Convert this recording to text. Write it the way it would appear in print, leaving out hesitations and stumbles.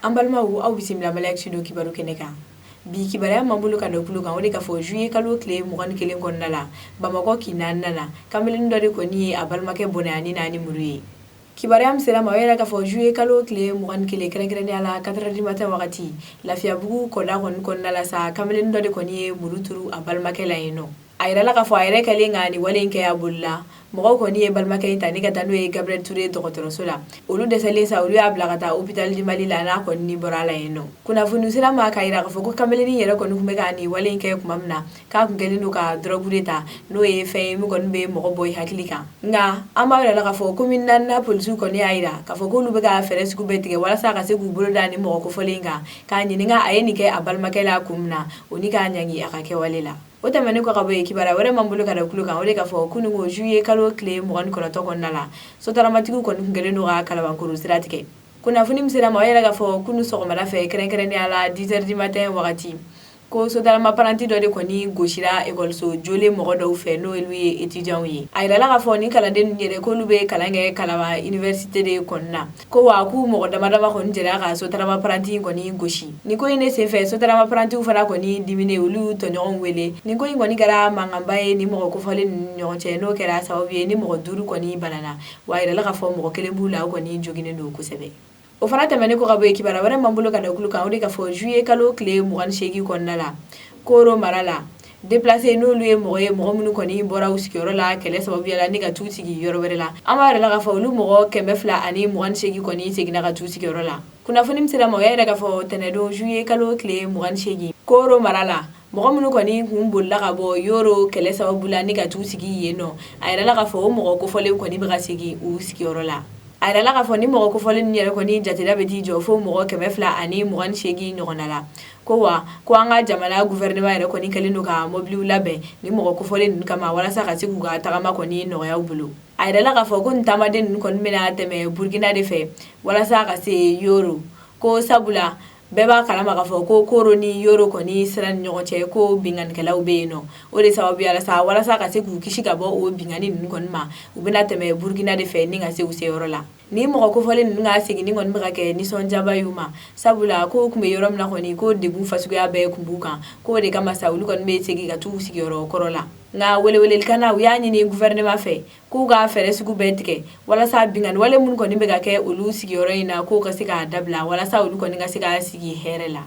An balimaw, aw bisimila Mali Actu don kibaru kɛnɛ kan. Bi kibaruya m'an bolo ka da tulo kan, o de k'a fɔ juillet kalo tile 21 kɔnɔna la, Bamakɔ kin naaninan na, kamalen dɔ de kɔni ye a balimakɛ bɔnɛ a ni na ni muru ye. Kibaruya min sera ma, o yɛrɛ k'a fɔ juillet kalo tile 21, kɛrɛnkɛrɛnnenya la 4 heures du matin wagati, Lafiyabugu kɔda kɔni kɔnɔna la sa, kamalen dɔ de kɔni ye muru turu a balimakɛ la yen nɔ. A yirala k'a fɔ a yɛrɛ kɛlen ka nin wale in kɛ, a bolila. Mɔgɔw kɔni ye balimakɛ in ta ni ka taa n'o ye Gabriel Touré dɔgɔtɔrɔso la. Olu dɛsɛlen sa, olu y'a bila ka taa hôpital du Mali la, n'a kɔni ni bɔra a la yen nɔ. Kunnafoni sera ma k'a yira k'a fɔ ko kamalennin yɛrɛ kɔni tun bɛ ka nin wale in kɛ tuma min na, k'a tun kɛlen don ka drogue de ta, n'o ye fɛn ye min kɔni bɛ mɔgɔ bɔ i hakili kan. Nka an b'a yira la k'a fɔ commune naaninan polisiw kɔni y'a yira k'a fɔ k'olu bɛ ka fɛɛrɛ sugu bɛɛ tigɛ walasa ka se k'u bolo da nin mɔgɔ kofɔlen in kan, k'a ɲininka a ye nin kɛ a balimakɛ la kun min na, o ni k'a ɲangi a ka kɛwale la. O tɛmɛnen kɔ ka bɔ yen, kibaruya wɛrɛ m'an bolo ka da tulo kan, o de k'a fɔ kununko juillet kalo tile 29 kɔnɔna la, sotaramatigiw kɔni tun kɛlen don ka Kalabankoro sira tigɛ. Kunnafoni min sera ma, o yɛrɛ k'a fɔ kunu sɔgɔmada fɛ, kɛrɛnkɛrɛnnenya la 10 heures du matin wagati, ko sotarama paranti dɔ de kɔni gosira ekɔliso jolen mɔgɔ dɔw fɛ, n'olu ye étudiants ye. A yirala k'a fɔ ni kalanden ninnu yɛrɛ, k'olu bɛ kalan kɛ Kalaban université de kɔnɔna, ko wa k'u mɔgɔ dama dama kɔni jɛra ka sotarama paranti in kɔni gosi. Nin ko in de senfɛ, sotarama parantiw fana kɔni diminen, olu tɔɲɔgɔnw wele. Nin ko in kɔni kɛra mankanba ye ni mɔgɔ kofɔlen ninnu ɲɔgɔn cɛ, n'o kɛra sababu ye ni mɔgɔ duuru kɔni banana. Wa a yirala k'a fɔ mɔgɔ kelen b'u la, o kɔni joginnen don kosɛbɛ. O fana tɛmɛnen kɔ ka bɔ yen, kibaruya wɛrɛ m'an bolo ka da tulo kan, o de k'a fɔ juillet kalo tile 28 kɔnɔna la, Koro mara la, déplacé, n'olu ye mɔgɔ ye, mɔgɔ minnu kɔni bɔra u sigiyɔrɔ la kɛlɛ sababuya la ni ka t'u sigi yɔrɔ wɛrɛ la, an b'a yɛrɛ la k'a fɔ olu mɔgɔ 228 kɔni seginna ka t'u sigiyɔrɔ la. Kunnafoni min sera ma, o y'a yɛrɛ k'a fɔ tɛnɛdon juillet kalo tile 28, Koro mara la, mɔgɔ minnu kɔni kun bolila ka bɔ Yoro kɛlɛ sababu la ni ka t'u sigi yen nɔ, a yirala k'a fɔ o mɔgɔ kofɔlen kɔni bɛ ka segin u sigiyɔrɔ la. A yirala k'a fɔ ni mɔgɔ kofɔlen ninnu yɛrɛ kɔni jatela bɛ t'i jɔ fo mɔgɔ 228 ɲɔgɔnna la. Ko wa ko an ka jamana gouvernement yɛrɛ kɔni kɛlen don ka mobiliw labɛn ni mɔgɔ kofɔlen ninnu kama, walasa ka se k'u ka tagama kɔni nɔgɔya u bolo. A yirala k'a fɔ ko nin taamaden ninnu kɔni bɛna tɛmɛ Burkina de fɛ walasa ka se Yoro, ko sabula bɛɛ b'a kalama k'a fɔ ko Koro ni Yoro kɔni sira ni ɲɔgɔn cɛ, ko binkannikɛlaw bɛ yen nɔ. O de sababuya la sa, walasa ka se k'u kisi ka bɔ o binkanni ninnu kɔni ma, u bɛna tɛmɛ Burkina de fɛ ni ka se u seyɔrɔ la. Ni mɔgɔ kofɔlen ninnu ka seginni kɔni bɛ ka kɛ nisɔndiyaba y'u ma, sabula ko tun bɛ yɔrɔ min na kɔni, ko degun fasuguya bɛɛ tun b'u kan, k'o de kama sa olu kɔni bɛ segin ka t'u sigiyɔrɔ kɔrɔ la. Nka welewelekan na, u y'a ɲini gouvernement fɛ k'u ka fɛɛrɛ sugu bɛɛ tigɛ walasa binkanni wale minnu kɔni bɛ ka kɛ olu sigiyɔrɔ in na, k'o ka se k'a dabila, walasa olu kɔni ka se ka sigi hɛrɛ la.